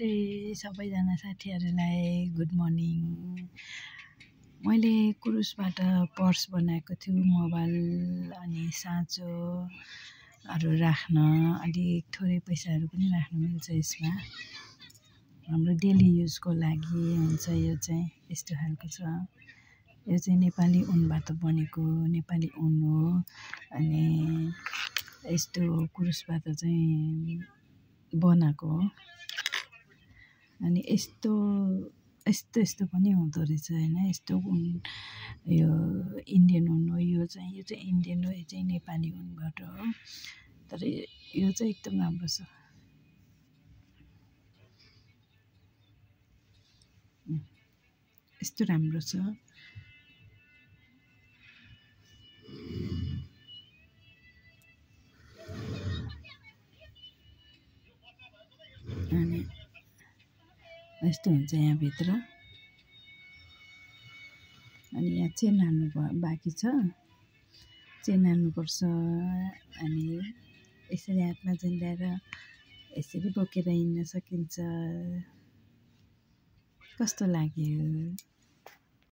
नमस्ते सबैजना साथीहरूलाई गुड मर्निङ। मैले कुरुसबाट पर्स बनाएको छु, मोबाइल अनि साँचोहरू राख्न अलिक थोरै पैसाहरू पनि राख्न मिल्छ यसमा। हाम्रो डेली युजको लागि हुन्छ। यो चाहिँ यस्तो खालको छ। यो चाहिँ नेपाली ऊनबाट बनेको नेपाली ऊन हो। अनि यस्तो कुरुसबाट चाहिँ बनाएको हो। अनि यस्तो पनि हुँदो रहेछ हैन। यस्तो ऊन यो इन्डियन ऊन हो। यो चाहिँ इन्डियन हो, यो चाहिँ नेपाली ऊनबाट हो। तर यो चाहिँ एकदम राम्रो छ। यस्तो राम्रो छ। अनि यस्तो हुन्छ यहाँभित्र। अनि यहाँ चेन हाल्नु बाँकी छ, चेन हाल्नुपर्छ। अनि यसरी हातमा झुन्ड्याएर यसरी बोकेर हिँड्न सकिन्छ। कस्तो लाग्यो?